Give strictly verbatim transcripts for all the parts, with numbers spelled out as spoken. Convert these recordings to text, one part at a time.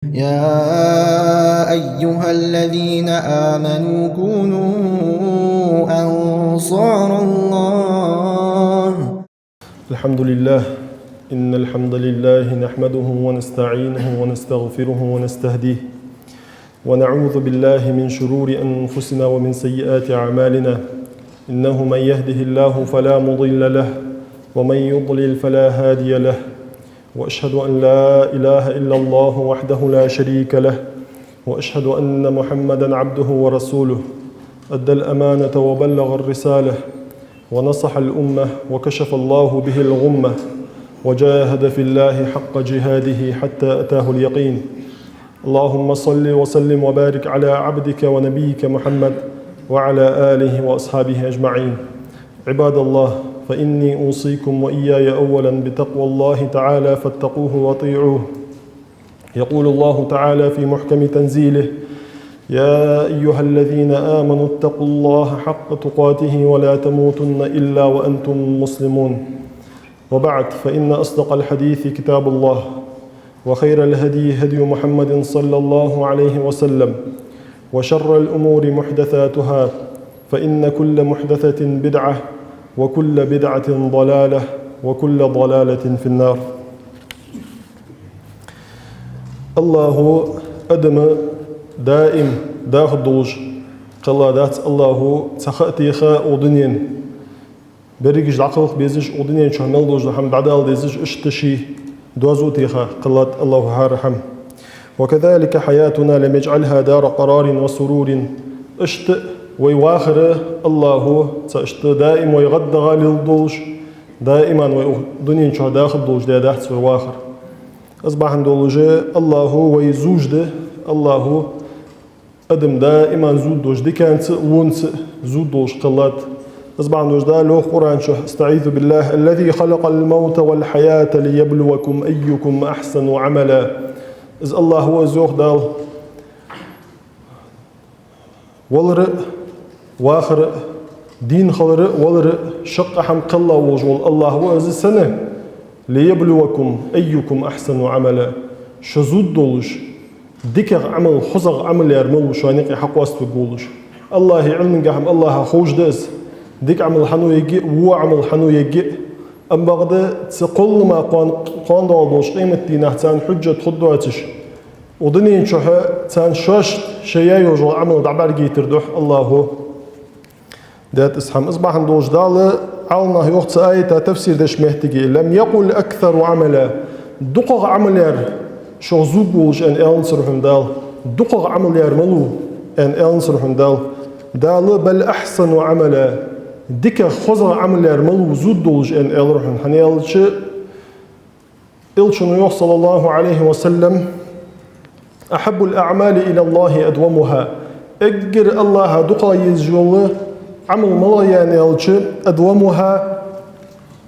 يا أيها الذين آمنوا كونوا أنصار الله. الحمد لله. إن الحمد لله نحمده ونستعينه ونستغفره ونستهديه، ونعوذ بالله من شرور أنفسنا ومن سيئات أعمالنا. إنه من يهده الله فلا مضل له، ومن يضلل فلا هادي له. وأشهد أن لا إله إلا الله وحده لا شريك له، وأشهد أن محمدا عبده ورسوله، أدى الأمانة وبلغ الرسالة، ونصح الأمة، وكشف الله به الغمة، وجاهد في الله حق جهاده حتى أتاه اليقين. اللهم صل وسلم وبارك على عبدك ونبيك محمد وعلى آله وأصحابه أجمعين. عباد الله، فإني أوصيكم وإياي أولا بتقوى الله تعالى فاتقوه وأطيعوه. يقول الله تعالى في محكم تنزيله: يا أيها الذين آمنوا اتقوا الله حق تقاته ولا تموتن إلا وأنتم مسلمون. وبعد، فإن أصدق الحديث كتاب الله، وخير الهدي هدي محمد صلى الله عليه وسلم، وشر الأمور محدثاتها، فإن كل محدثة بدعة، وكل بدعة ضلالة، وكل ضلالة في النار. АллахӀо адам даим даха долаш кхелла дац. АллахӀо цхьа ха а теха укх дунен берригаш дӀакхалха безаш, укх дунен чу мел долаш дола хӀама дӀадала дезаш, иштта ший доазув теха кхеллад АллахӀо хӀара хӀама. وكذلك حياتنا لم يجعلها دار قرار وسرور. Иштта вай вахар АллахӀо цхьа иштта даим вай гӀаддагӀа лелдолаш, даиман вай укх дунен чу даха долаш даьдац вай вахар. Из бахьан долаш АллахӀо вай зувш да, АллахӀо адам даиман зуд долаш, диканца а, вонца а зуд долаш кхеллад. Из бахьан долаш Дала йоах Къуръан чу: أستعيذ بالله: الذي خلق الموت والحياة ليبلوكم أيكم أحسن عملا. Из АллахӀ ва, из йоах Дала. Валар а, вахар а, дийна хилар а, валар а, шаккхе хӀама кхелла волаш вола АллахӀ ва из. Сенна? ليبلوكم أيكم أحسن عملا. Шо зуд долаш, дикагӀа Ӏамал, хозагӀа Ӏамал яр малув шоана юкъе хьакъоаставаргволаш. АллахӀа Ӏилманга хӀама АллахӀа ховш да из, дика Ӏамал хьан ергья а, во Ӏамал хьан ергья а. Амма бакъда цу кхоллама кхоан-, кхоана доагӀаш долча къематдийнахьа царна хьужжат хургдоацаш, укх дунен чухьа царна шоашта шоаш яь йола Ӏамал дӀабӀаргайтар духьа АллахӀо. Даьд из хӀама. Из бахьан долаш Дала, Ӏаламнаха йоах цу аята тафсир деча моттиге: لم يقل أكثر عملا. ДукхагӀа Ӏамал яр шух зувг волаш аьнна, аьннацар хьона Дала. ДукхагӀа Ӏамал яр малув аьнна, аьннацар хьона Дала. Дала: بل أحسن عملا. ДикагӀа, хозагӀа Ӏамал яр малув зуд долаш аьнна, аьлар хьона. ХӀана аьлча, Элчано йоах, صلى الله عليه وسلم: أحب الأعمال إلى الله أدومها. Эггара АллахӀа дукха езаш йола Ӏамал малагӀа я аьлча, أدومها,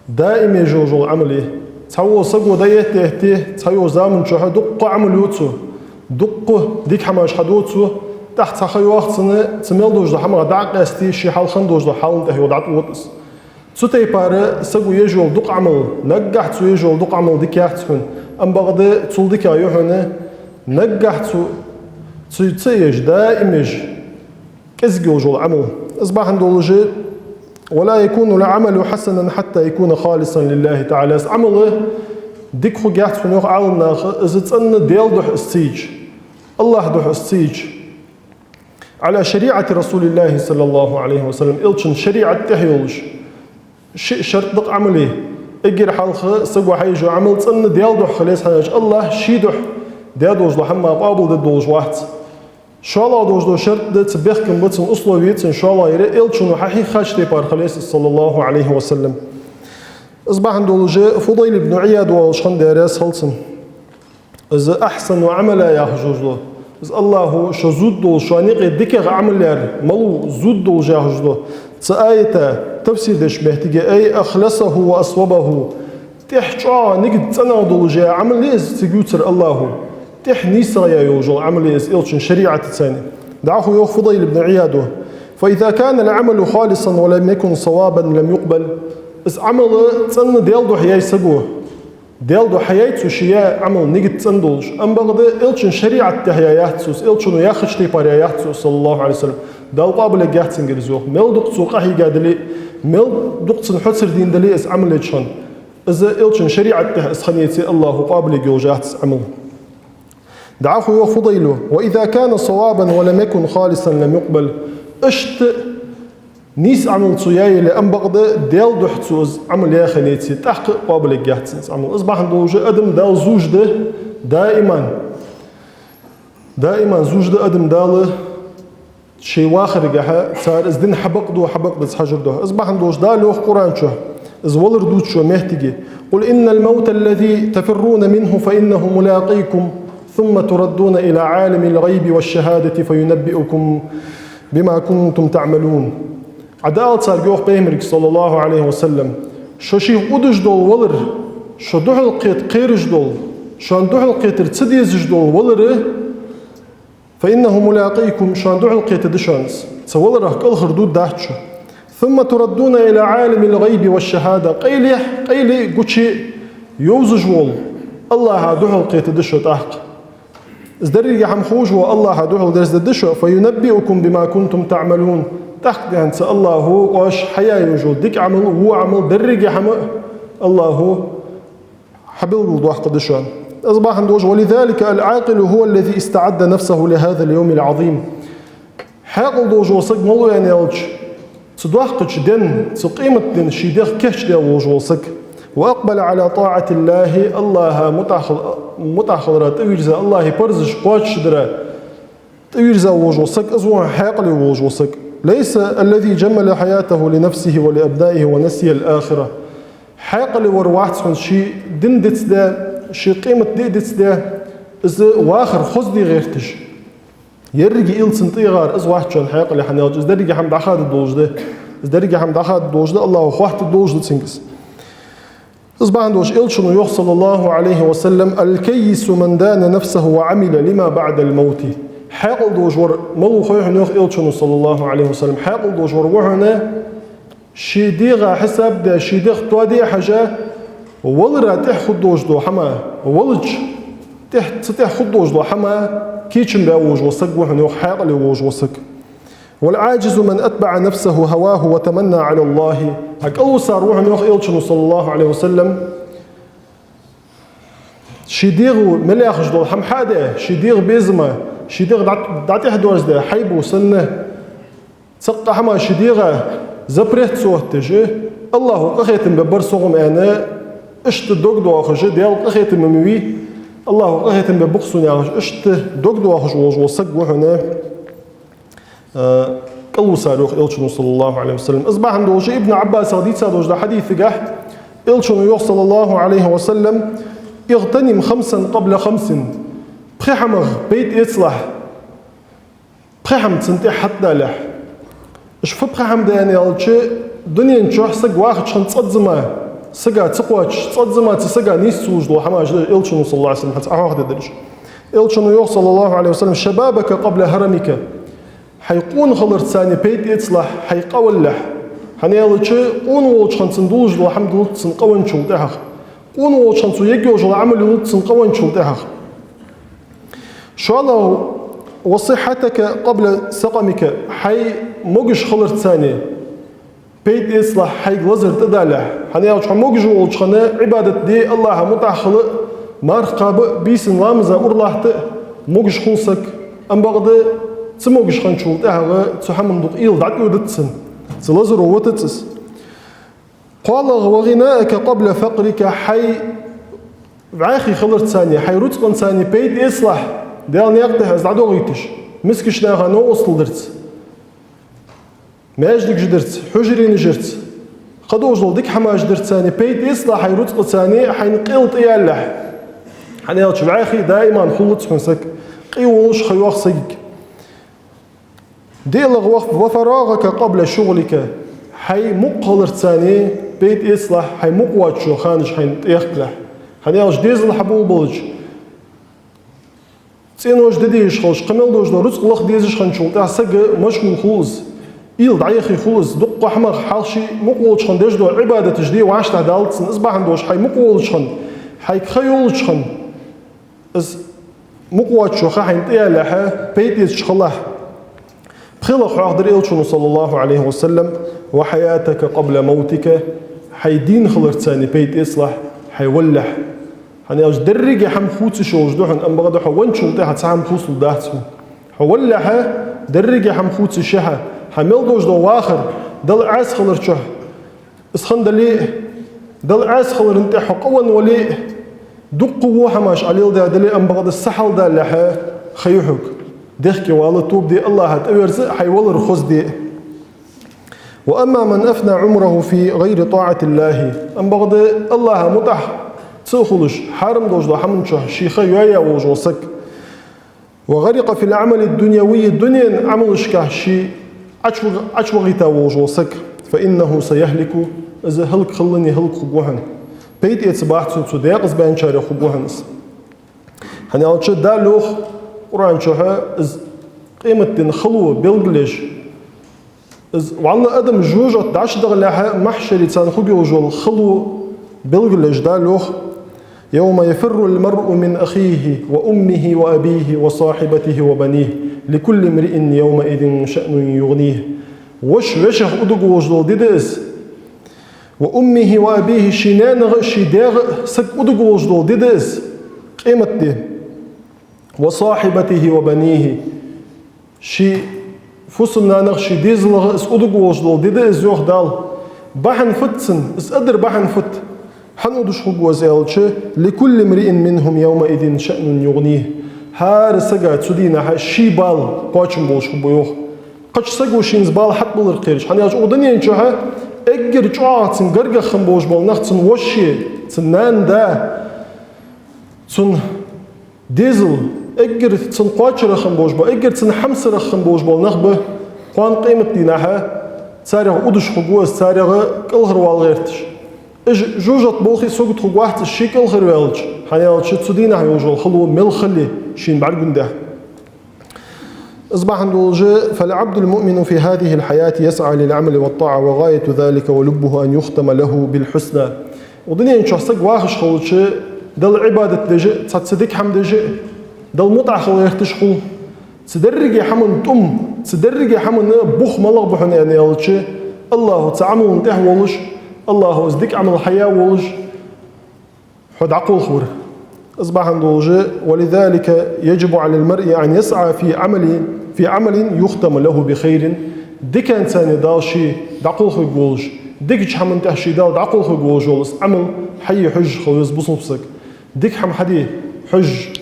даим еш йола Ӏамал я. Цхьавола саго дӀаэтта-этта, цхьайолча заман чухьа дукха Ӏамал ю цо, дукха дика хӀамаш хьаду цо, тӀаккха цхьа ха йоагӀа цунна, цу мел долаш дола хӀама дӀа а къаьста, ший хьалха долаш дола хьал тӀехьа дӀатӀавода из. Цу тайпара саго еш йола дукха Ӏамал, наггахьа цо еш йола дукха Ӏамал дика яц хьона, амма бакъда цул дикагӀа я хьона наггахьа цо, цо ца еш, даим еш, кӀезига йола Ӏамал. Из бахьан долаш: ولا يكون العمل حسنا حتى يكون خالصا لله تعالى. Из Ӏамал дика хургьяц хьона, йоах Ӏаламнаха, из цӀенна Даьла духьа из ца йича, АллахӀа духьа из ца йича. على شريعة رسول الله صلى الله عليه وسلم, Элчан шариӀат тӀа йолаш. Ши шарт да-кх Ӏамала. Эггара хьалха саго хьаеш йола Ӏамал цӀенна Даьла духьа хила еза, хӀана аьлча АллахӀ ший духьа даь долаш дола хӀама къоабалдергдолаш вац. ШоллагӀа долаш дола шарт да, цу бехкам ба цун, условие цун шоллагӀа яр, Элчано хьахьийхача тайпара хила еза из, صلى الله عليه وسلم. Из бахьан долаш Фудайл ибн Ӏияд волаш хиннадар, Даьла раьза хилва цунна. Из أحسن عملا яхаш долаш да. Из АллахӀо шо зуд долаш, шоана юкъе дикагӀа Ӏамал яр малув зуд долаш яхаш да. Цу аята тафсир деча моттиге: أي أخلصه وأصوبه. ТӀехьа чӀоагӀа нигат цӀенагӀа долаш яь Ӏамал я из, цига ювцар АллахӀо. ТӀехьа нийсагӀа яь йолаш йола Ӏамал я из Элчан шариӀата цани. ДӀахо йоах Фудайл ибн Ӏияда: فإذا كان العمل خالصا ولم يكن صوابا لم يقبل. Из Ӏамал цӀенна Даьла духьа яьй саго, Даьла духьа яьй цо ший яь Ӏамал нигат цӀена долаш. Амма бакъда Элчан шариӀат тӀа яь яц цо из, Элчано яхача тайпара яь яц цо из, саллаллахӀу Ӏалайхи ва саллам. Дала къоабал ергьяц цунгара из, йоах. Мел дукха цо къахьийга дале а, мел дукха цунна хьоцар дийна дале а из Ӏамал еча хана, из Элчан шариӀат тӀа из хинна яце а АллахӀо къоабал ергйолаш яц из Ӏамал. ДӀахо йоах Фудайла: «وإذا كان صوابا ولم يكن خالصا لم يقبل». Иштта нийса Ӏамал цо яь яле а, амма бакъда Даьла духьа цо из Ӏамал яь хинна яце, тӀаккха а къоабал ергьяц цунна из Ӏамал. Из бахьан долаш адам Дала зувш да даиман. Даиман зувш да адам Дала ший вахаргахьа, цар из дин хьабакъду, хьабакъдац хьажар духьа. Из бахьан долаш Дала йоах Къуръан чу, из валар дувцача моттиге: «قل إن الموت الذي تفرون منه فإنه ملاقيكم ثم تردون إلى عالم الغيب والشهادة فينبئكم بما كنتم تعملون». Ӏа дӀаала царга, йоах Пайхамарга, саллаллахӀу Ӏалайхи ва саллам: шо шийх удаш дола валар, шо духьалкхета кхераш дола, шоана духьалкхетар ца дезаш дола валар, «فإنه ملاقيكم», шоана духьалкхета да шоана из. Цу валарах кӀалхардергдац шо. «ثم تردون إلى عالم الغيب والشهادة». Къайлех, къайле гуча йовзаш вола АллахӀа духьалкхета да шо тӀаккха. Из деррига хӀама ховш вола АллахӀа духьал дерзадергда шо. «فينبئكم بما كنتم تعملون». ТӀаккха дӀахо АллахӀо оаш хьаяь йола дика Ӏамал, во Ӏамал, деррига хӀама АллахӀо хьабелгалдоаккхаргда шоана. Из бахьан долаш: «ولذلك العاقل هو الذي استعد نفسه لهذا اليوم العظيم». Хьаькъал долаш вола саг мала ва аьнна аьлча, цу доккхача ден, цу къематден ший дегӀ кийчдаь волаш вола саг. «وأقبل على طاعة الله», АллахӀа мутӀахьал-, мутӀахьалара тӀавийрза, АллахӀа парзаш кхоачашдара тӀавийрза волаш вола саг, из ва хьаькъале волаш вола саг. «ليس الذي جمل حياته لنفسه ولأبنائه ونسي الآخرة». Хьаькъале вар вац хьона ший дин дицдаь, ший къематди дицдаь, из вахар хоза де гӀерташ. Еррига уйла цунна тӀаягӀар, из вац хьона хьаькъале, хӀана аьлча из деррига хӀама дӀахадаш долаш да. Из деррига хӀама дӀахадаш долаш да, АллахӀо хоаттаргдолаш да цунга из. Из бахьан долаш Элчано йоах, саллаллахӀу Ӏалайхи ва саллам: «الكيس من دان نفسه وعمل لما بعد الموت». Хьаькъал долаш вар мала ва хой хьона, йоах Элчано, саллаллахӀу Ӏалайхи ва саллам. Хьаькъал долаш вар ва хьона, ший дегӀа хьисап даь, ший дегӀ тоаде а хьежа, валара тӀехьа хургдолаш дола хӀама, валача тӀехьа, цу тӀехьа хургдолаш дола хӀама кийчам баь волаш вола саг ва хьона, йоах, хьаькъале волаш вола саг. «والعاجز من أتبع نفسه هواه وتمنى على الله». ХӀаькъале вусар ва хьона, йоах Элчано, саллаллахӀу Ӏалайхи ва саллам, ший дегӀо мел яхаш дола хӀама хьа а даь, ший дегӀа безам, ший дегӀ дӀа-, дӀатӀехьадоарздаь, хьайба санна, цхьаккха хӀама ший дегӀа запрет ца оттадеш, АллахӀо къахетам бергбар согӀа-м аьнна, иштта дог доахаш, Даьла къахетам ма вий, АллахӀо къахетам бергба-кх сона яхаш, иштта дог доахаш волаш вола саг ва хьона, э, кӀалвусар, йоах Элчано, саллаллахӀу Ӏалайхи ва саллам. Из бахьан долаш Ибн Ӏаббасах дийца долаш да хьадисагахь, Элчано йоах, саллаллахӀу Ӏалайхи ва саллам: «اغتنم خمسا قبل خمس». Пхи хӀамах пайда эцалахь, пхи хӀама цунна тӀехьа хьатӀадалалахь. Уж фу пхи хӀама да аьнна аьлча, дунен чухь саг вахача хана цкъаза-м сага ца кхоачаш, цкъаза-м цу сага нийса ца луш дола хӀамаш да Элчано, саллаллахӀу Ӏалайхи ва саллам, хьаца Ӏохьоахадаь дераш. Элчано йоах, саллаллахӀу Ӏалайхи ва саллам: «شبابك قبل هرمك». Хьай къонахаларца цхьана пайда эцалахь, хьай къавалалехь. ХӀана аьлча, къона волча хана цунна дулаш дола хӀама дулац цунна къавенначул тӀехьагӀа. Къона волча хана цо ергйолаш йола Ӏамал йолац цунна къавенначул тӀехьагӀа. ШоллагӀа: «وصحتك قبل سقمك». Хьай могаш хиларца цхьана пайда эцалахь, хьайга лазар тӀадалалахь. ХӀана аьлча хьо могаш волча хана Ӏибадат де, АллахӀа мутӀахьа хила, марха кхаба а, бийсанна ламаза ура латта а могаш хул саг. Амма бакъда ца могаш хинначул тӀехьагӀа цу хӀаман дукха уйла дӀатӀаодац цун, цу лазаро витац из. КхоалагӀа: «وغناك قبل فقرك», хьай вӀаьхий хиларца цхьана, хьай рузкъанца цхьана пайда эцалахь, Даьла наькъа тӀа из дӀадохийташ, мискача наха новкъостал дарца, маьждигаш дарца, хьужаренаш ярца, кхыдолаш дола дика хӀамаш дарца цхьана пайда эцалахь, хьай рузкъанца цхьана хьайна къел тӀаялалахь. ХӀана аьлча вӀаьхий даиман хулац хьона саг, къе волаш ха йоах сагага. ДиълагӀа: «وفراغك قبل شغلك». Хьай мукъа хиларца цхьана пайда эцалахь, хьай мукъа воацача ханаш хьайна тӀаяккхалахь. ХӀана аьлча дезал хьаболабелча, цӀенош де дезаш хилча, кхы мел долаш дола рузкъа лаха дезаш хинначул тӀехьагӀа саг машгӀул хул из, уйла дӀаяхе хул из, дуккха хӀамах хьалха ший мукъа волча хана деш дола Ӏибадаташ де вӀаштӀехьадалац цун. Из бахьан долаш хьай мукъа волча хана Хьайга ха йолча хана, из мукъа воацача ха хьайна тӀаялалехьа, пайда эцача халахь, пхелагӀа хьоахадир Элчано, صلى الله عليه وسلم: «وحياتك قبل موتك», хьай дийна хиларца пайда эцалахь, хьай валалехьа. ХӀана аьлча деррига хӀама хувца йиш йолаш да хьона, амма бакъда хьо венначул тӀехьагӀа цхьа хӀама хувцалуш дац хьона. Хьо валалехьа деррига хӀама хувца йиш я хьа, хьа мел долаш дола вахар, Далла Ӏаьса хиларах, из хинна дале а, Далла Ӏаьса хиларах тӀехьа хьо къа венна вале а, дуккха во хӀамаш Ӏалелдаь дале а, амма бакъда сахьалдалалехьа ха я хьога. Дехке вала, тоба де, АллахӀа тӀаверза, хьай валар хоза де. «وأما من أفنى عمره في غير طاعة الله», амма бакъда АллахӀа мутӀахьа ца хулаш, хьарам долаш дола хӀаман чу ший ха йоаяь волаш вола саг, «وغرق في العمل الدنيوي», дунен Ӏамалашка ше Ӏочу-, Ӏочувахийта волаш вола саг, «فإنه سيهلك», из хӀалакхиллалца хӀалакхургва хьона. Пайда эца бац цунна, цу декъаза баьнначарех хургва хьона из. ХӀана аьлча Дала йоах Къуръан чу, из къематден хало белгалъеш, из вӀалла адам жожагӀате дӀачудахалехьа, махьшаре царна хургйолаш йола хало белгалъеш Дала йоах: «يوم يفر المرء من أخيه وأمه وأبيه وصاحبته وبنيه لكل امرئ يومئذ شأن يغنيه». Воша вешех удуг волаш дола ди да из. «وأمه وأبيه», ший наьнах а, ший даьх а саг удуг волаш дола ди да из, къематди. «وصاحبته وبنيه», ший фусам-нанах, ший дезалах а из удуг волаш дола ди да из, йоах Дала. Бахьан фуд цун, из адар бахьан фуд? ХӀана удаш хургва из аьлча, «لكل امرئ منهم يومئذ شأن يغنيه». ХӀара сага цу дийнахьа ший бала кхоачам болаш хургба, йоах. Кхыча саго шийна из бала хьатӀабалар кхераш. ХӀана аьлча укх дунен чу эггара чӀоагӀа цун гаргагӀа хинна болаш бола нах, цун воша, цун нана, да, цун дезал, эггара цун кхоачарагӀа хинна болаш бола, эггара цун хьамсарагӀа хинна болаш бола нах ба. Кхоана къематдийнахьа царех удаш хургва из, царех кӀалхарвала гӀерташ. Уж жожагӀате болхе а сагота хургвац из, ше кӀалхарваьлча, хӀана аьлча цу дийнахьа йолаш йола хало мел хилар шийна бӀаргагуш да. Из бахьан долаш: «فالعبد المؤمن في هذه الحياة يسعى للعمل والطاعة وغاية ذلك ولبه أن يختم له بالحسنى». Укх дунен чу саг вахаш хилча, Далла Ӏибадат деш а, цхьацца дика хӀама деш а, Далла мутӀахьа хила гӀерташ хул. Цу деррига хӀаман тӀум, цу деррига хӀаман бух малагӀа ба хьона аьнна аьлча, АллахӀа цу Ӏамала тӀехьа волаш, АллахӀа из дика Ӏамал хьаяь волаш, хьо дӀакхалхавар. Из бахьан долаш: «ولذلك يجب على المرء أن يسعى في عمل، في عمل يختم له بخير». Диканца Дала ше дӀакхалхавергволаш, дикача хӀаман тӀехьа ше Дала дӀакхалхавергволаш вола из Ӏамал хьае хьожаш хила веза бусалба саг. Дика хӀама хьаде хьожаш.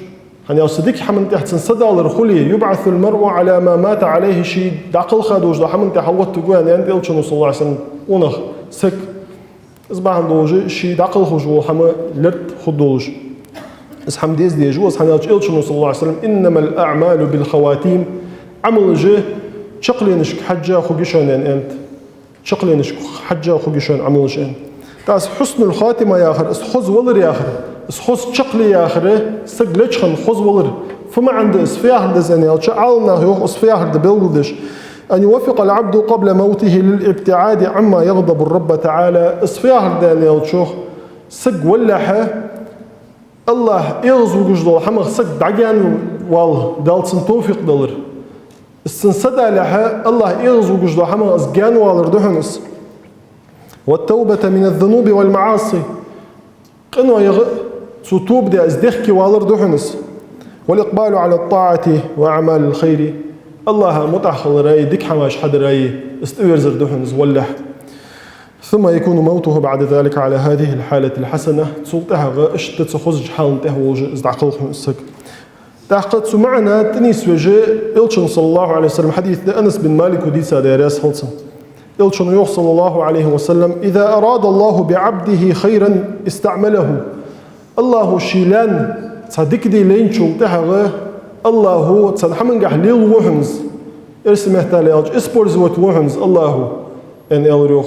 ХӀана аьлча дика хӀаман тӀехьа цун садалар хуле, «يبعث المرء على ما مات عليه», ше дӀакхалха долаш дола хӀаман тӀехьа хьалгӀоттаргва аьннад Элчано, صلى الله عليه وسلم, къонах, саг. Из бахьан долаш ше дӀакхалхаш вола хӀама лерт хургдолаш, из хӀама деза дезаш ва из, хӀана аьлча Элчано, صلى الله عليه وسلم: «إنما الأعمال بالخواتيم», Ӏамалаш чакхленашка хьежжа хургья шоана аьннад. Чакхленашка хьежжа хургья шоана Ӏамалаш аьнна. ТӀаккха из хьуснул хатима яхар, из хоза валар яхар, из хоза чакхле яхар, саг леча хана хоза валар. Фу маӀан да из, фу яхар да из аьнна аьлча, Ӏаламнаха йоах из фу яхар да белгалдеш: «أن يوفق العبد قبل موته للابتعاد عما يغضب الرب تعالى». Из фу яхар да аьнна аьлча, йоах, саг валалехьа, АллахӀ эгӀазвугаш дола хӀамах саг дӀагаьнавала Дала цунна товфикъ далар. Из цун садалехьа, АллахӀ эгӀазвугаш дола хӀамах из гаьнавалар да хьона из. «والتوبة من الذنوب والمعاصي». Къинойх а, цо тоба даь, из дехке валар да хьона из. «والإقبال على الطاعة وأعمال الخير». АллахӀа мутӀахьа хилара а, дика хӀамаш хьадара а, из тӀаверзар да хьона из валалехьа. «ثم يكون موته بعد ذلك على هذه الحالة الحسنة». Цул тӀехьагӀа иштта цу хозача хьала тӀа волаш из дӀакхалха хьона из саг. ТӀаккха цу маӀана тӀанийсвеш Элчан, صلى الله عليه وسلم, хьадис да, Анас бин Малика дийцад, Даьла раьза хилва цунна. Элчано йоах, صلى الله عليه وسلم: «إذا أراد الله بعبده خيرا استعمله». АллахӀа ший лаьна цхьа дика де лайначул тӀехьагӀа АллахӀа цхьан хӀамангахьа лелаву хьона из. Эрсий меттала аьлча, использовать ву хьона из АллахӀа, аьнна аьлар йоах.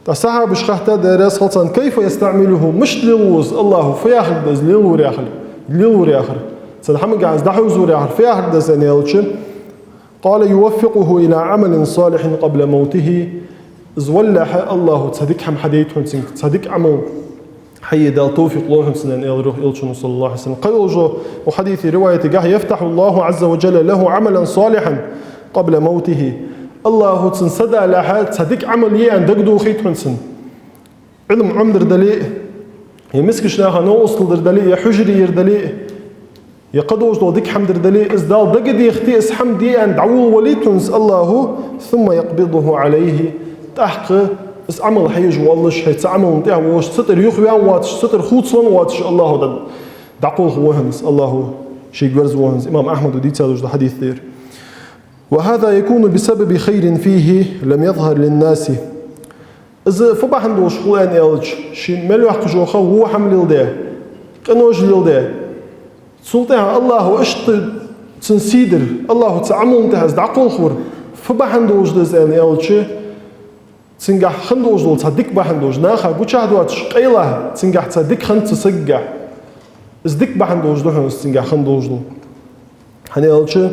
ТӀаккха сахьабаша хаьттад, Даьла раьза хилва царна: «كيف يستعمله؟» Мишта лелаву из АллахӀа? Фу яхар да из лелавар яхар? Лелавар яхар. Цхьан хӀамангахьа из дӀахьовзавар яхар фу яхар да из аьнна аьлча, قال: «يوفقه إلى عمل صالح قبل موته». Из валалехьа АллахӀа цхьа дика хӀама хьадайт хьона цунга, цхьа дика Ӏамал. хьае Дала товфикъ лолда хьона цунна, аьнна, аьлар йоах Элчано, صلى الله عليه وسلم. Кхы йолча йола хьадиса риваятагахь: «يفتح الله عز وجل له عملا صالحا قبل موته». АллахӀа цунна са далехьа цхьа дика Ӏамал е аьнна дагадохийт хьона цунна. Ӏилма Ӏомадар дале а, е мискача наха новкъостал дар дале а, е хьужаре яр дале а, е кхы долаш дола дика хӀама дар дале а, из Дала дагадехийте, из хӀама де аьнна дӀаволавалийт хьона из АллахӀа, «ثم يقبضه عليه». ТӀаккха из Ӏамал хьаеш воаллаш, хьай цу Ӏамала тӀехьа волаш, цу тӀара юхаваьнна воацаш, цу тӀара хувцалуш воацаш АллахӀа дӀа-, дӀакхалхаву хьона из, АллахӀа шийга верзаву хьона из. Имам Ахьмада дийцад из хьадис дар. «وهذا يكون بسبب خير فيه لم يظهر للناس». Из фу бахьан долаш хул аьнна аьлча, ше мел йоаккхаш йола ха во хӀама леладе, къинош леладе. Цул тӀехьа АллахӀа иштта цунна сий даьр, АллахӀа цу Ӏамала тӀехьа из дӀакхалхавар фу бахьан долаш да из аьнна аьлча, цунгахь хинна долаш дола цхьа дика бахьан долаш, наха гучахь доацаш къайлагӀа, цунгахь цхьа дика хиннад цу сагагахь. Из дика бахьан долаш да хьона из цунгахь хинна долаш дола. ХӀана аьлча,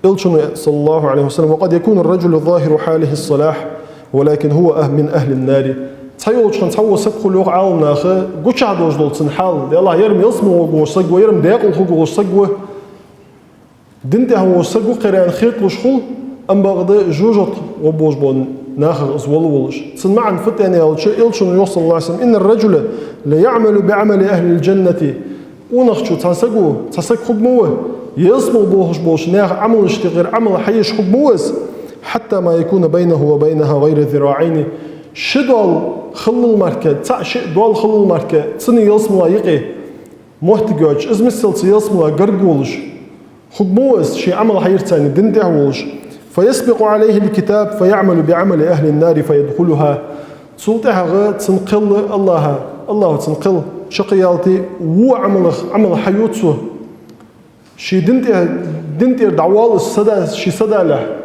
Элчано, صلى الله عليه وسلم: «وقد يكون الرجل ظاهر حاله الصلاح، ولكن هو أه-، من أهل النار». Цхьайолча хана цхьа вола саг хул йоах Ӏаламнаха, гучахь долаш дола цун хьал, Даьллахь, ер-м ялсмала гӀоргволаш саг ва, ер-м даькъала хургволаш саг ва. Дина тӀехьа волаш саг ва-кх ер аьнна хеталуш хул, амма бакъда жожагӀате гӀоргболаш болча нахах из вала волаш. Цун маӀан фуд аьнна аьлча, Элчано йоах, صلى الله عليه وسلم: «إن الرجل ليعمل بعمل أهل الجنة». Къонахчо, цхьа саг ва, цхьа саг хургва, ялсмала болхаш болча наьха Ӏамалашта юкъера Ӏамал хьаеш хургва из, «حتى ما يكون بينه وبينها غير ذراعين». Ши доал хиллал мара, цаӀ-шиъ доал хиллал мара, цунна ялсмала юкъе моттиг йоацаш, из миссел цу ялсмала гарга волаш хургва из, ший Ӏамал хьаярца дина тӀехьа волаш. «فيسبق عليه الكتاب فيعمل بعمل أهل النار فيدخلها». Цул тӀехьагӀа цун кхел АллахӀа, АллахӀа цун кхел чакхъялийте, во Ӏамалах Ӏамал хьаю цо. Ший дина тӀе-, дина тӀера дӀавоал из са да-, ший са далехьа.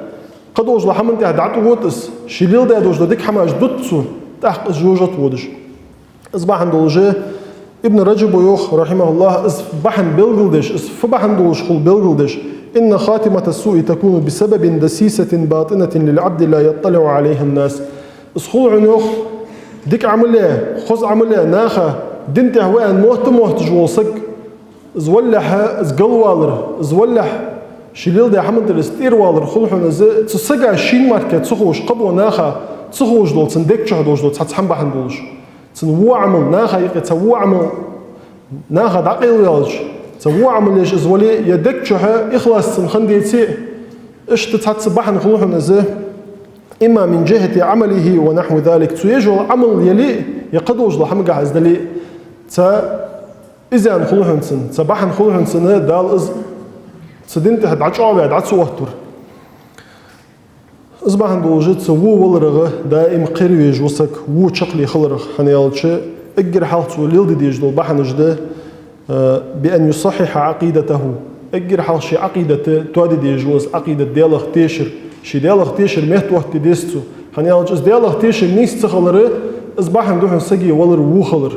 Кхы долаш дола хӀаман тӀехьа дӀатӀавода из, ше леладаь долаш дола дика хӀамаш дут цо, тӀаккха из жожагӀате водаш. Из бахьан долаш Ибн Раджаба йоах, رحمه الله, из бахьан белгалдеш, из фу бахьан долаш хул белгалдеш: «إن خاتمة السوء تكون بسبب دسيسة باطنة للعبد لا يطلع عليها الناس». Из хул хьона, йоах, дика Ӏамал е, хоза Ӏамал е наха дина тӀехьа ва аьнна мотт-, мотташ вола саг, из валлалехьа, из галвалар, из валлалехьа, ше леладаь хӀаман тӀера из тӀеравалар хул хьона из, цу сага шийна мара ца ховш, кхыбола наха ца ховш дола, цун дег чу долаш дола цхьацца хӀама бахьан долаш. Цун во Ӏамал, наха юкъе цхьа во Ӏамал, наха дӀакъайлаваьлча, цхьа во Ӏамал еш из вале, е дег чу ихлас цун хинна деце, иштта цхьацца бахьан хул хьона из, «إما من جهة عمله ونحو ذلك», цо еш йола Ӏамал яле, е кхы долаш дола хӀамагахьа из дале, цхьа изян хул хьона цунна, цхьа бахьан хул хьона цунна, Дала из цу дина тӀехьа дӀачӀоагӀваь, дӀа ца оттавар. Из бахьан долаш цу во валарах даим кхера везаш ва саг, во чаккхе хиларах, хӀана аьлча, эггара хьалха цо леладе дезаш дола бахьанаш да, э, «بأن يصحح عقيدته». Эггара хьалха ший Ӏакъидат тоаде дезаш ва из, Ӏакъидат, Даьлах тешар, ший Даьлах тешар меттаоттаде деза цо. ХӀана аьлча, из Даьлах тешар нийса ца хилар, из бахьан да хьона сага валар во хилар.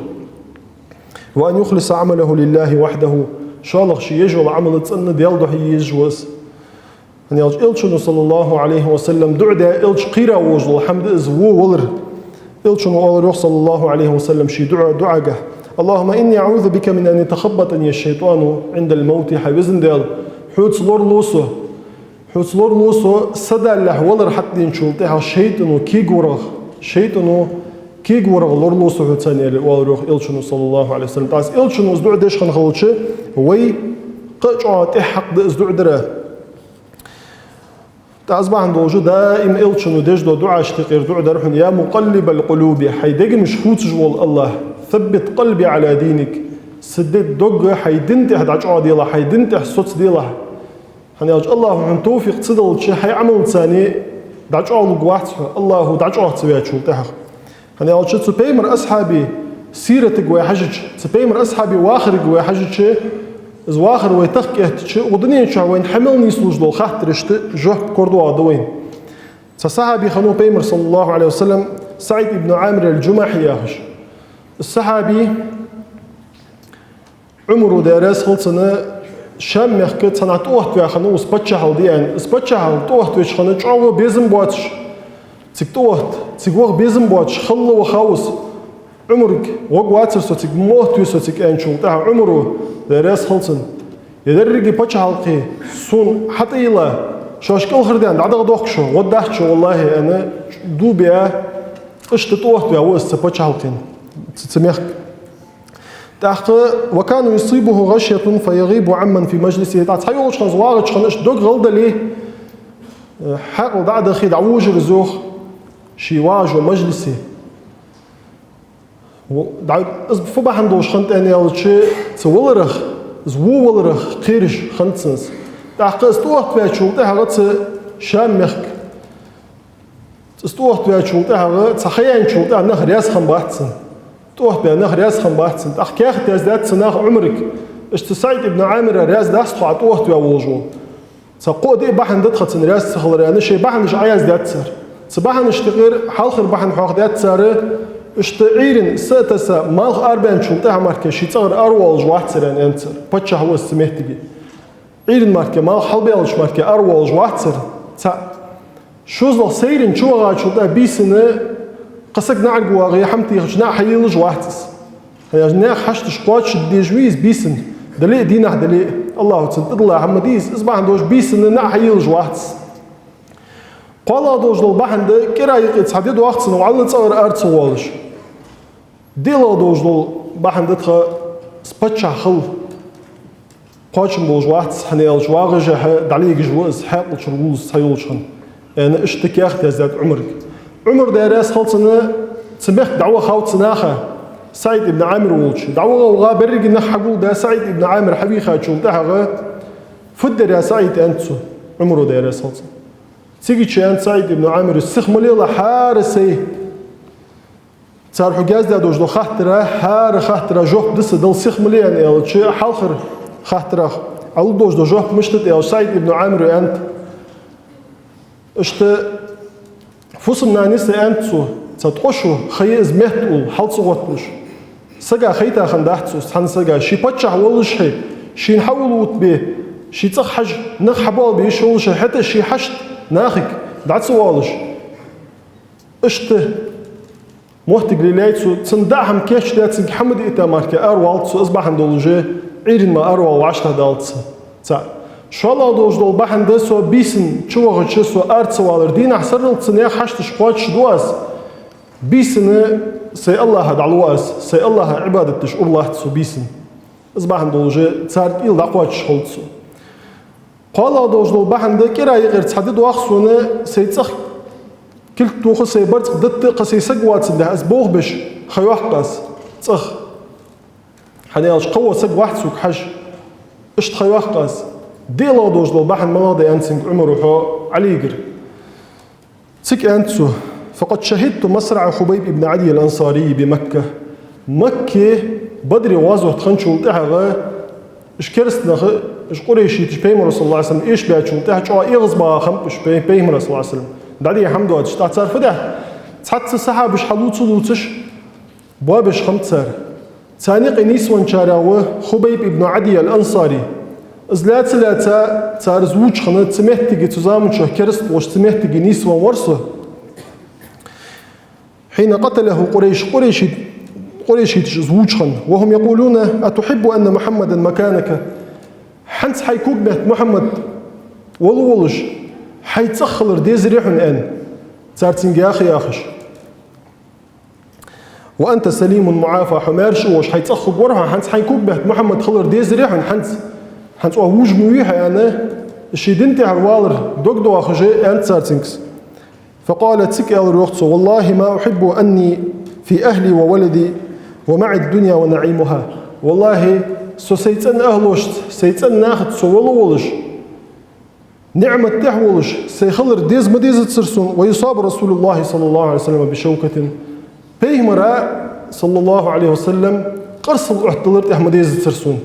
«وأن يخلص عمله لله وحده». ШоллагӀа, ше еш йола Ӏамал цӀенна Даьла духьа е езаш ва из. ХӀана аьлча, Элчано, صلى الله عليه وسلم, дуӀа даь, Элча кхийра волаш дола хӀама да из во валар. Элчано оалар йоах, صلى الله عليه وسلم, ший дуӀа, дуӀагахь: «اللهم إني أعوذ بك من أن يتخبطني الشيطان عند الموت». Хьай везан Даьла, хьоца лоралу со, хьоца лоралу со са далехьа валар хьатӀаденачул тӀехьагӀа шайтӀано кегаварах, шайтӀано кегаварах лоралу со хьоца, аьнна, оалар йоах Элчано, صلى الله عليه وسلم. ТӀаккха Элчано из дуӀа деш хинна хилча, вай кхы а чӀоагӀа тӀехьа хьакъ да из дуӀа дара. ТӀаккха из бахьан долаш даим Элчано деш дола дуӀашта юкъера дуӀа дар хьона: «يا مقلب القلوب», хьай дегамаш хувцаш вола АллахӀ, «ثبت قلبي على دينك», са де-, дог хьай дина тӀехьа дӀачӀоагӀделахь, хьай дина тӀехьа соцаделахь. ХӀана аьлча, АллахӀа хьона товфикъ ца далча, хьай Ӏамалца дӀачӀоагӀлургвац хьо, АллахӀа дӀачӀоагӀ ца ваьчул тӀехьагӀа. ХӀана аьлча, цу пайхамара асхьабий сиратага вай хьажача, цу пайхамара асхьабий вахарга вай хьажача, из вахар вай тахка эттача, укх дунен чу вайна хьа мел нийслуш дола хаттарашта жоп корадаьнна да вайна. Цхьа сахьаби хиннав пайхамара, صلى الله عليه وسلم, СаӀид ибн Ӏамир аль-Джумахьи яхаш. Из сахьаби, Ӏумара, Даьла раьза хилва цунна, Шам мехка цхьаннахьа тӀаоттаваь хиннав из паччахьал де аьнна. Из паччахьал тӀаоттавеча хана чӀоагӀа безам боацаш, цига тӀаотт, цига ваха безам боацаш, хала вахав из. Ӏумарга гӀоргвацар со цига, ма оттаве со цига аьнначул тӀехьагӀа Ӏумара, Даьла раьза хилва цунна: «Е деррига паччахьалкхе сона хьатӀайилла, шоаш кӀалхардаьнна дӀадахадохк шо, гӀоргдац шо, валлахӀи», аьнна, дув биа, иштта тӀаоттаваь ва из цу паччахьалкхен, цу, цу мехка. ТӀаккха: «وكان يصيبه غشية فيغيب عمن في مجلسه». ТӀаккха цхьайолча хана из вагӀача хана иштта дог гӀалдале, хьаькъал дӀа а дахе, дӀавожар из, йоах, ше вагӀача мажлисе. Во-, дӀа-, из фу бахьан долаш хиннад аьнна аьлча, цу валарах, из во валарах кхераш хиннад цунна из. ТӀаккха из тӀаоттаваьчул тӀехьагӀа цу Шам мехка, из тӀаоттаваьчул тӀехьагӀа, цхьа ха яьнначул тӀехьагӀа нах раьза хиннабац цунна. ТӀаоттаваь нах раьза хиннабац цунна. ТӀаккха каьхат яздаьд цу наха Ӏумарга. Иштта СаӀид ибн Ӏамира раьза дац тхо Ӏа тӀаоттаваь волаш вола. Цхьа кхо-диъ бахьан да тха цунна раьза ца хилара, аьнна, шоай бахьанаш Ӏояздаьд цар. Цу бахьанашта юкъера хьалхара бахьан хьоахадаьд цар, иштта Ӏуйрийна са а тесса, малх арабаьнначул тӀехьагӀа мара ший цӀагӀара аравоалаш вац цар, аьнна, аьннад цар. Паччахь ва из цу меттиге. Ӏуйрийна мара, малх хьалбаьлча мара аравоалаш вац цар. Цхьаъ. ШозлагӀа сайранна чувахачул тӀехьагӀа бийсанна кхы саг наӀарга вагӀе, хӀама техача наӀ хьаелаш вац из. ХӀана аьлча наьха хьашташ кхоачашде дезаш ва из бийсанна, дале а, дийнахьа дале а. АллахӀа цунна тӀадилла хӀама да из, из бахьан долаш бийсанна наӀ хьаелаш вац из. КхоалагӀа долаш дола бахьан да, кӀира юкъе цхьа ди доагӀа цунна, вӀалла цӀагӀара ара ца воалаш. ДиълагӀа долаш дола бахьан да тха: из паччахь хила кхоачам болаш вац, хӀана аьлча вагӀашехьа дӀалегаш ва из, хьаькъал чура вуллаш цхьайолча хана, аьнна, иштта каьхат яздаьд Ӏумарга. Ӏумар, Даьла раьза хилва цунна, цу мехка дӀавахав цу наха, СаӀид ибн Ӏамир волча. ДӀаваха-ваха беррига нах хьагулдаь, СаӀид ибн Ӏамир хьавийхачул тӀехьагӀа: «Фу дергда, я СаӀид?» — аьннад цо Ӏумара, Даьла раьза хилва цунна. Цигача аьннад СаӀид ибн Ӏамира: «Сиха ма лела, хӀара сай цар хьога яздаь долаш дола хаттара, хӀара хаттара жоп да са дала, сиха ма ле», — аьнна аьлча, хьалхарча хаттарах Ӏа лургдолаш дола жоп мишта да аьлча, СаӀид ибн Ӏамира аьннад: «Иштта фусам-нана я са, — аьннад цо, — цхьа ткъо шу ха я из меттаул хьал ца гӀотталуш. Сага хайта хиннадац цо, цхьан сага, ше паччахь воллашехь, шийна хьаулвутабе, ший цӀагӀа хьажа нах хьабоалабе йиш йоллашехь, хӀаьта а ший хьашт нахага дӀа ца оалаш. Иштта моттиг лелаяьй цо, цунна даа хӀама кийчдаь, цунга хӀама диъита мара аравалац со, из бахьан долаш Ӏуйрийна мара аравала вӀаштӀехьадалац со». ЦаӀ. ШоллагӀа долаш дола бахьан да: со бийсанна чувахача со ара ца валар, дийнахьа сарралца наьха хьашташ кхоачашду аз. Бийсанна сай АллахӀа дӀалу аз, сай АллахӀа Ӏибадат деш ура латт со бийсанна. Из бахьан долаш царга уйла дӀакхоачаш хилац со. КхоалагӀа долаш дола бахьан да: кӀира юкъера цхьа ди доагӀа сона, сай цӀагӀа кулг тоха, сай барзкъа датта, кхы сай саг воацандаь, из болх беш ха йоаккх аз цӀагӀа. ХӀана аьлча кхы вола саг вац сога хьажа. Иштта ха йоаккх аз. ДиълагӀа долаш дола бахьан малагӀа да, аьннад цунга Ӏумара, хьо Ӏалигара. Цига аьннад цо: «فقد شهدت مصرع خبيب بن عدي الأنصاري بمكة». Макке Бадре гӀазот хинначул тӀехьагӀа, уж кераста нах, уж къурайшиташ Пайхамара, صلى الله عليه وسلم, эшабаьчул тӀехьагӀа чӀоагӀа эгӀазбаха хиннаб уж Пай-, Пайхамара, صلى الله عليه وسلم. ДӀаде хӀама доацаш. ТӀаккха цар фу даьд? Цхьацца сахьабаш хьалуца луцаш, боабеш хиннаб цар. Царна юкъе нийсвенначарех ва Хубайб ибн Ӏадий ал-Ансари. Из лаьца-лаьца цар из вувцаш хиннад, цу меттиге, цу заман чухь кераста волаш цу меттиге нийсвенна вар со. حين قتله قريش, къурайши-, къурайшиташа из вувцаш хиннад. وهم يقولون: «أتحب أن محمدا مكانك؟» ХӀанз хьай когаметта Мухьаммад вала волаш, хьай цӀагӀа хилар дезарий хьона, аьнна, цар цунга яха яхаш. «وأنت سليم معافى», хьо маьрша волаш, хьай цӀагӀа хургвар хьо, хӀанз хьай когаметта Мухьаммад хилар дезарий хьона, хӀанз, хӀанз оаха вувш ма вий хьо, аьнна, ший дина тӀехьара валар дог доахаш аьннад цар цунга. فقال, цига аьлар йоах цо: «والله ما أحب أني في أهلي وولدي ومعي الدنيا ونعيمها». ВаллахӀи, со сай цӀен ахӀлошца, сай цӀен нахаца со вала волаш, ниӀмат тӀа волаш, сай хилар деза ма дезацар сона. «ويصاب رسول الله صلى الله عليه وسلم بشوكة». Пайхамара, صلى الله عليه وسلم, къарсал Ӏоттадалар тӀа ма дезацар сона.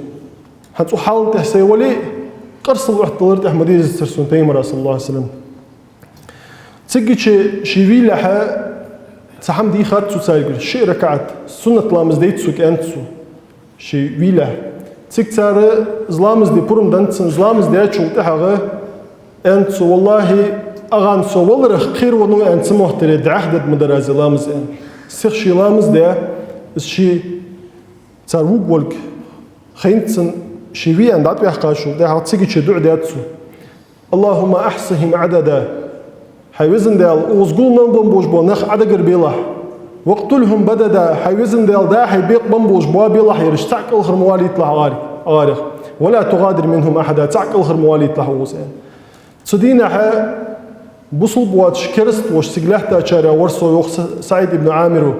ХӀанз цу хьала тӀа сай вале а, къарсал Ӏоттадалар тӀа ма дезацар сона Пайхамара, صلى الله عليه وسلم. Цигача ший вийлахьа цхьа хӀама дийхад цо царгара, шиъ ракаӀат суннат ламаз дайта сога, аьннад цо. Ший вийлахьа. Цига цар из ламаз де пурам деннад цунна, из ламаз даьчул тӀехьагӀа аьннад цо: «ВаллахӀи, агӀан со валарах кхеравеннав, аьнна, цу моттиге дӀаьха дергда ма дар аз из ламаз», аьнна. Сиха ший ламаз даь, Из ший цар вувргволга хайнад цунна, ше ве аьнна дӀатӀаваьккхачул тӀехьагӀа цигача дуӀа даьд цо: «اللهم أحصهم عددا». Хьай Веза Даьла, укхаза гулбенна болаш бола нах Ӏодагар белахь. «واقتلهم بددا». Хьай Веза Даьла, да хьай бекъа бенна болаш бола белахь ераш, цхьаккха кӀалхара ма валийталахь гӀар-, гӀарах. «ولا تغادر منهم أحدا». Цхьаккха кӀалхара ма валийталахь укхаза, аьнна. Цу дийнахьа бусалба воацаш, кераста волаш цига лаьттачарех вар со, йоах Са-, СаӀид ибн Ӏамира.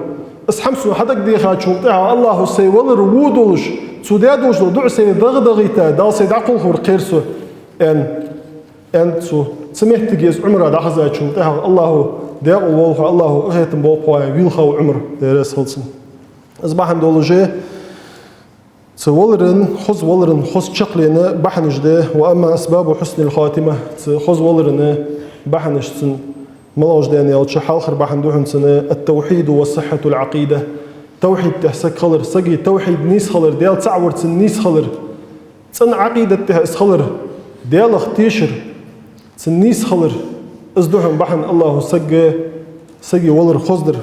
Из хӀама сона хьадагадехачул тӀехьагӀа АллахӀа сай валар во долаш, цо даь долаш дола дуӀа сайна дагӀа-дагӀийта, Дала сай дӀакхалхавар кхер со, аьнна, аьннад цо. Цу моттиге из Ӏумара дӀахезачул тӀехьагӀа: «АллахӀа декъала волва хьо, АллахӀа къахетам болба хьох», — аьнна, вийлхав Ӏумар, Даьла раьза хилва цунна. Из бахьан долаш, цу валара, хоза валара, хоза чаккхе бахьанаш да. «وأما أسباب حسن الخاتمة», цу хоза валара бахьанаш цун малагӀаш да аьлча, хьалхара бахьан да хьона цун: «التوحيد وصحة العقيدة». Тавхьид тӀа саг хилар, сага тавхьид нийса хилар, Даьла цаӀ вар цун нийса хилар, цӀена Ӏакъидат тӀа из хилар, Даьлах тешар цун нийса хилар, из да хьона бахьан АллахӀа сага, сага валар хоздар.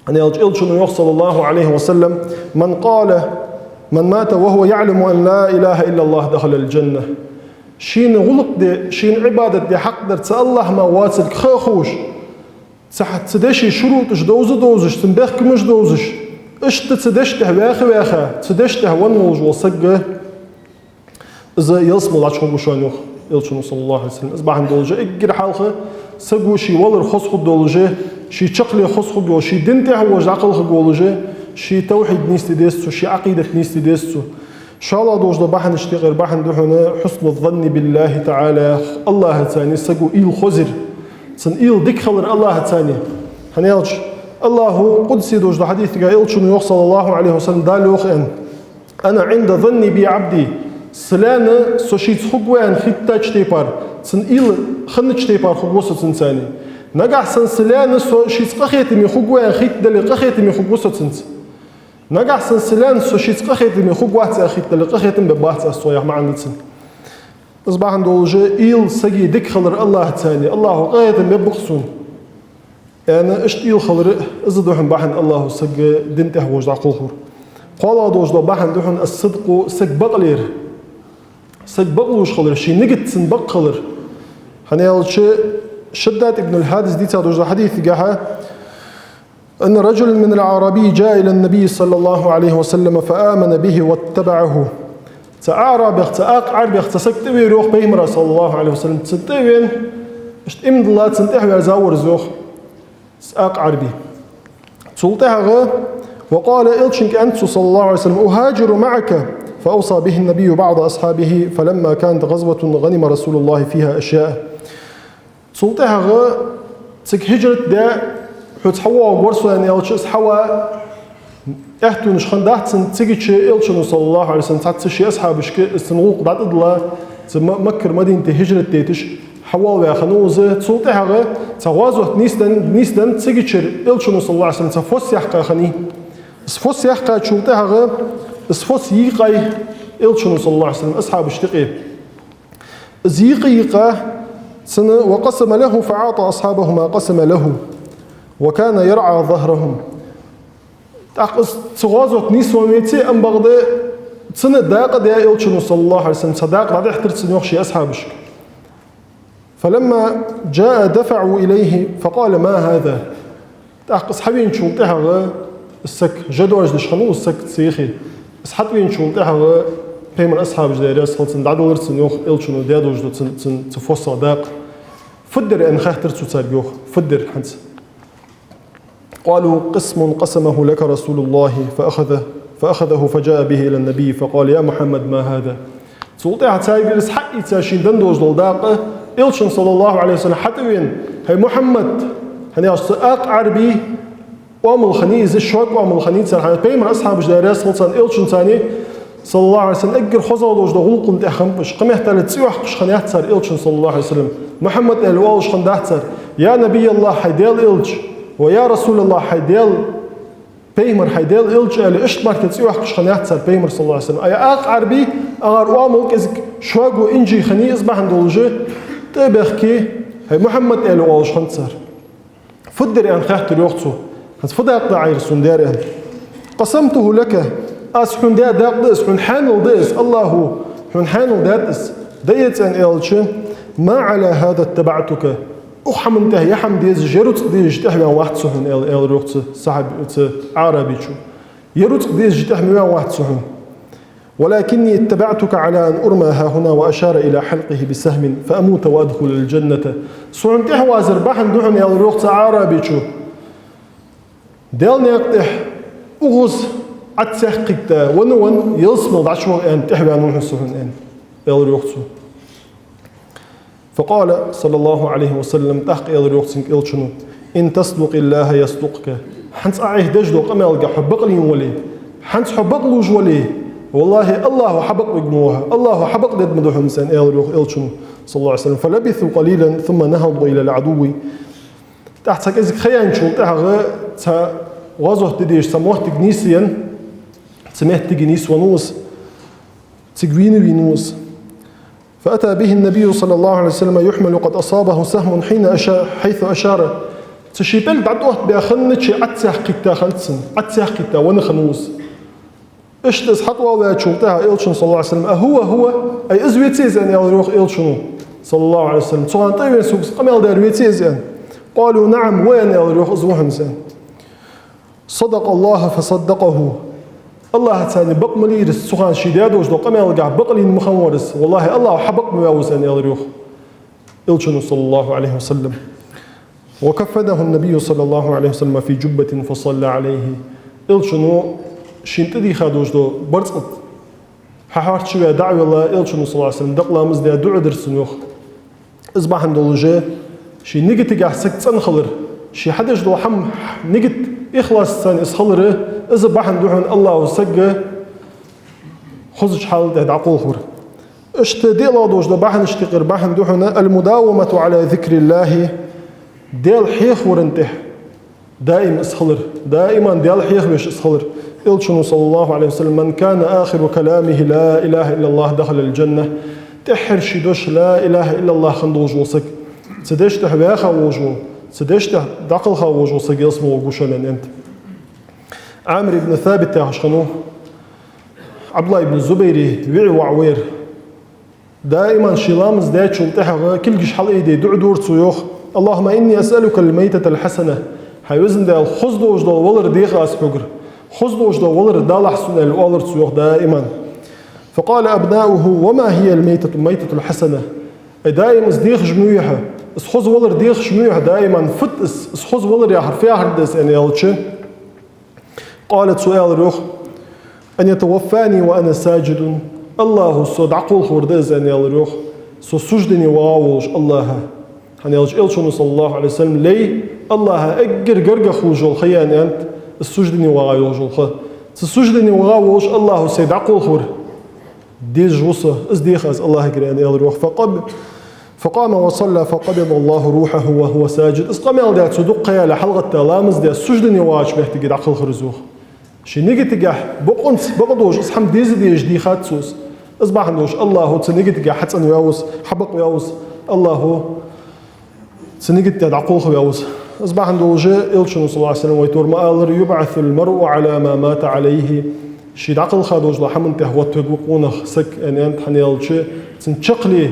ХӀана аьлча Элчано йоах, صلى الله عليه وسلم: «من قال، من مات وهو يعلم أن لا إله إلا الله دخل الجنة». Шийна гӀулакх де, шийна Ӏибадат де хьакъ дар цу АллахӀа мара воацилга ха а ховш, цу, цу дешай шурутӀаш довза а довзаш, цун бехкамаш а довзаш, иштта цу деша тӀа ваьха а ваьха, цу деша тӀа венна волаш вола саг, из ялсмала чу хургва шоана, йоах Элчано, صلى الله عليه وسلم. Из бахьан долаш, эггара хьалха саго ший валар хоза хургдолаш, ший чаккхе хоза хургйолаш, ший дина тӀа волаш дӀакхалхаргволаш, ший тавхьид нийсде деза цо, ший Ӏакъидат нийсде деза цо. ШоллагӀа долаш дола бахьанашта юкъера бахьан да хьона حسن الظن بالله تعالى, АллахӀаца саго уйла хозъяр, цун уйла дика хилар АллахӀаца. ХӀана аьлча АллахӀа къудси долаш дола хьадиса тӀа Элчано йоах, صلى الله عليه وسلم, Дала йоах, аьнна: «أنا عند ظن بي عبدي». Са лаьна со шийца хургва аьнна хеттача тайпара, цун уйла хиннача тайпара хургва со цунца. Нагахьа санна са лаьна со шийца къахетаме хургва аьнна хетадале, къахетаме хургва со цунца. Нагахьа санна са лаьна со шийца къахетаме хургвац аьнна хетадале, къахетам бергбац аз цох, яха маӀан да цун. Из бахьан долаш, уйла сага дика хилар АллахӀаца, АллахӀа къахетам бергба-кх сона, аьнна, иштта уйла хилар, из да хьона бахьан АллахӀа сага дина тӀа волаш дӀакхалхавар. КхоалагӀа долаш дола бахьан да хьона الصدق, саг бакълер. Саг бакълувш хилар, ший нигат цун бакъ хилар. ХӀана аьлча Шаддад ибн аль-Хьадис дийца долаш дола хьадис тӀа: «أن رجلا من الأعراب جاء إلى النبي صلى الله عليه وسلم فآمن به واتبعه». Цу аӀрабех, цу акха Ӏарбех цхьа саг тӀавера, йоах, Пайхамара, صلى الله عليه وسلم, цунна тӀавена, иштта иман дилла, цунна тӀехьа ваьза вар из, йоах, цу акха Ӏарбий. Цул тӀехьагӀа: «وقال», Элчанга аьннад цо, صلى الله عليه وسلم: «أهاجر معك؟» فأوصى به النبي بعض أصحابه، فلما كانت غزوة غنم رسول الله فيها أشياء. Цул тӀехьагӀа цига хӀижрат де, хьоца хьавоагӀаргвар со, аьнна, аьлча, из хьава аьттонаш хиннадац цун. Цигача Элчано, صلى الله عليه وسلم, цхьацца ший асхьабашка из цун гӀулакх дӀатӀадилла, цу Ма-, Маккара Мадината хӀижрат дайташ хьавоалаваь хиннав из. Цул тӀехьагӀа цхьа гӀазот нийсденна, нийсденна, цигачара Элчано, صلى الله عليه وسلم, цхьа фос яьккха хиннай. Из фос яьккхачул тӀехьагӀа из фос йийкъай Элчано, صلى الله عليه وسلم, асхьабашта юкъе. Из йийкъа-йийкъа цунна: «وقسم له فأعطى أصحابه ما قسم له وكان يرعى ظهرهم». ТӀаккха из цу гӀазот нийсвенна веце а, ам бакъда цунна дакъа даь Элчано, صلى الله عليه وسلم, цхьа дакъа дӀадихьийтар цунна, йоах, ший асхьабашка. «فلما جاء دفعوا إليه فقال: ما هذا؟» ТӀаккха из хьавеначул тӀехьагӀа, из саг, жа доажадеш хиннав из саг цу юхе. Из хьатӀавеначул тӀехьагӀа Пайхамара асхьабаша, Даьла раьза хилва царна, дӀадалар цунна, йоах, Элчано даь долаш дола цун, цун, цу фоссах дакъа. «Фуд ер?» аьнна хаьттар цо царга, йоах. «Фуд ер хӀанз?» قالوا: «قسم قسمه لك رسول الله فأخذه، فأخذه فجاء به إلى النبي فقال: يا محمد، ما هذا؟» Цул тӀехьагӀа царгара из хьаийца шийна денна долаш дола дакъа, Элчано, صلى الله عليه وسلم, хьатӀавена: «ХӀай Мухьаммад», хӀана аьлча цу акха Ӏарбий оамал хиннай из, шога оамал хиннай цар, хӀана Пайхамара асхьабаш, Даьла раьза хилва царна, Элчанца, صلى الله عليه وسلم, эггара хозагӀа долаш дола гӀулакхал тӀехьа хиннаб уж. Къамаьл дала цӀи йоаккхаш хиннаяц цар Элчанна, صلى الله عليه وسلم. Мухьаммад аьле оалаш хиннадац цар. «يا نبي الله», хӀай Даьла Элча, ва «يا رسول الله», хӀай Даьла Пайхамар, хӀай Даьла Элча аьле, иштта мара цӀи йоаккхаш хиннаяц цар Пайхамара, صلى الله عليه وسلم. Ай акха Ӏарбий, агӀар оамал кӀезига шога, инжи хиннай, из бахьан долаш тӀа а баьхке, «ХӀай Мухьаммад», аьле оалаш хиннад цар. «Фуд ер?» аьнна хаьттар, йоах, цо. «ХӀанз фу дакъа да Ӏа ер сона даьр?» аьнна. قسمته لك, аз хьона даь дакъа да из, хьона хьаьнал да из, АллахӀа хьона хьаьнал даьд из. Да эцан аьлча, ما على هذا اتبعتك, укх хӀаман тӀа, ер хӀама дезаш, ер рузкъа дезаш тӀехваьнна вац со хьона, аьл-, аьлар йоах цу сахьаб-, цу Ӏарабичо. Ер рузкъа дезаш тӀехваьнна вац со хьона. ولكني اتبعتك على أن أرمى ها هنا, وأشار إلى حلقه بسهم فأموت وأدخل الجنة. Со хьона тӀехвазар бахьан да хьона, аьлар йоах цу Ӏарабичо, Даьла наькъа тӀа укхаза Ӏад цхьаькха кхийтта, венна-венна ялсмала дӀачуваха аьнна тӀехваьнна ва хьона со хьона, аьнна, аьлар йоах цо. فقال صلى الله عليه وسلم, тӀаккха аьлар йоах цунга Элчано: إن تصدق الله يصدقك. ХӀанз Ӏа Ӏехадеш дола къамаьлга хьо бакълийна вале, хӀанз хьо бакълувш вале, валлахӀи, АллахӀа хьабакъвергва хьо, АллахӀа хьабакъдергда хьона, аьнна, аьлар йоах Элчано, صلى الله عليه وسلم. فلبثوا قليلا ثم نهضوا إلى العدو. ТӀаккха цхьа кӀезига ха яьнначул тӀехьагӀа цхьа гӀазот де дезаш цхьа моттиг нийсъенна, цу моттиге нийсвеннав из, цига вийна вийнав из. فأتى به النبي صلى الله عليه وسلم يحمل قد أصابه سهم حين أشا-، حيث أشار. Цу ший пӀелг дӀатӀаоттабаь хиннача Ӏад цхьаькха кхийтта хиннад цунна, Ӏад цхьаькха кхийтта венна хиннав из. Иштта из хьатӀавоалаваьчул тӀехьагӀа Элчано, صلى الله عليه وسلم: أهو هو, ай, из веций из, аьнна, аьлар йоах Элчано, صلى الله عليه وسلم. Цу хана тӀавена сога къамаьл даьр веций из, аьнна. قالوا: نعم, ва, аьнна, аьлар йоах, из ва хьона из, аьнна. صدق الله فصدقه. АллахӀаца бакъ ма лийра из, цу хана ше даь долаш дола къамаьлга бакълийна ма хиннавар из. ВаллахӀи, АллахӀа хьабакъ ма ваьв из, аьнна, аьлар йоах Элчано, صلى الله عليه وسلم. وكفنه النبي صلى الله عليه وسلم في جبة فصلى عليه. Элчано шийна тӀадийха долаш дола барзкъа хьахьоарчаваь дӀа а велла, Элчано, صلى الله عليه وسلم, дакъа ламаз даь, дуӀа дир цунна, йоах. Из бахьан долаш, ший нигатагахьа саг цӀена хилар, ше хьадеш дола хӀама, нигат ихласца из хилар, из бахьан да хьона АллахӀа саг хозача хьала тӀа дӀакхалхавар. Иштта диълагӀа долаш дола бахьанашта юкъера бахьан да хьона المداومة على ذكر الله, Даьла хьехавара тӀа даим из хилар, даиман Даьла хьехавеш из хилар. Элчано, صلى الله عليه وسلم: من كان آخر كلامه لا إله إلا الله دخل الجنة. ТӀеххьара ший дош لا إله إلا الله хинна долаш вола саг, цу дешта тӀа ваьха волаш вола, цу дешта тӀа дӀакхалха волаш вола саг ялсмала гӀоргва шоана, аьннад. Ӏамир ибн Сабит яхаш хиннав, Ӏабдуллахь ибн Зубайра виӀий воӀ вар. Даиман ше ламаз даьчул тӀехьагӀа кулгаш хьалъайдеш дуӀа дора цо, йоах: اللهم إني أسألك الميتة الحسنة. ХӀай Везан Даьла, хоза долаш дола валар дех аз хьогара. Хоза долаш дола валар далахь сона, аьнна, оалар цо, йоах, даиман. فقال أبناؤه: وما هي الميتة، الميتة الحسنة؟ Ай, даим из дехаш муй хьа? Из хоза валар дехаш муй хьа даиман? Фуд из, из хоза валар яхар, фу яхар да из, аьнна аьлча, قال, цо аьлар, йоах: أن يتوفاني وأنا ساجد. АллахӀа со дӀакхалхавар да из, аьнна аьлар, йоах, со суждане вагӀа волаш АллахӀа. ХӀана аьлча Элчано, صلى الله عليه وسلم, лай, АллахӀа эггара гаргагӀа хулаш йола ха я, аьннад, из суждане вагӀа йолаш йола ха. Цу суждане вагӀа волаш АллахӀа сай дӀакхалхавар дезаш ва со, из дех аз АллахӀагара, аьнна аьлар, йоах. فقب-، فقام وصلى فقبض الله روحه وهو ساجد. Из къамаьл даь, цо дукха ха яьле хьалгӀатта, ламаз даь, суждане вагӀача моттиге дӀакхалхар из, йоах. Ший нигатагахьа бокъонца, бакъдолаш из хӀама деза дезаш дийхад цо из. Из бахьан долаш АллахӀа цу нигатагахьа хьацӀенваьв из, хьабакъваьв из, АллахӀа цу нигата тӀа дӀакхалхаваьв из. Из бахьан долаш Элчано, صلى الله عليه وسلم, вай тӀора ма аллара: يبعث المرء على ما مات عليه. Ше дӀакхалха долаш дола хӀаман тӀа гӀоттавергва къонах саг, аьнна, аьннад, хӀана аьлча цун чаккхе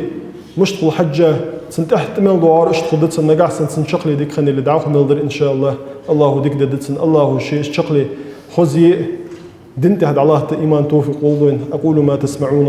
мишта хул хьежжа, цун тӀехьа тӀа мел доагӀар иштта хул да цун, нагахьа санна цун чаккхе дика хинна яле, дӀахо мел дар, إن شاء الله, АллахӀа дика дергда цун, АллахӀа ше из чаккхе хоза е, дина тӀа дӀалатта иман, товфикъ лолда вайна. أقول ما تسمعون.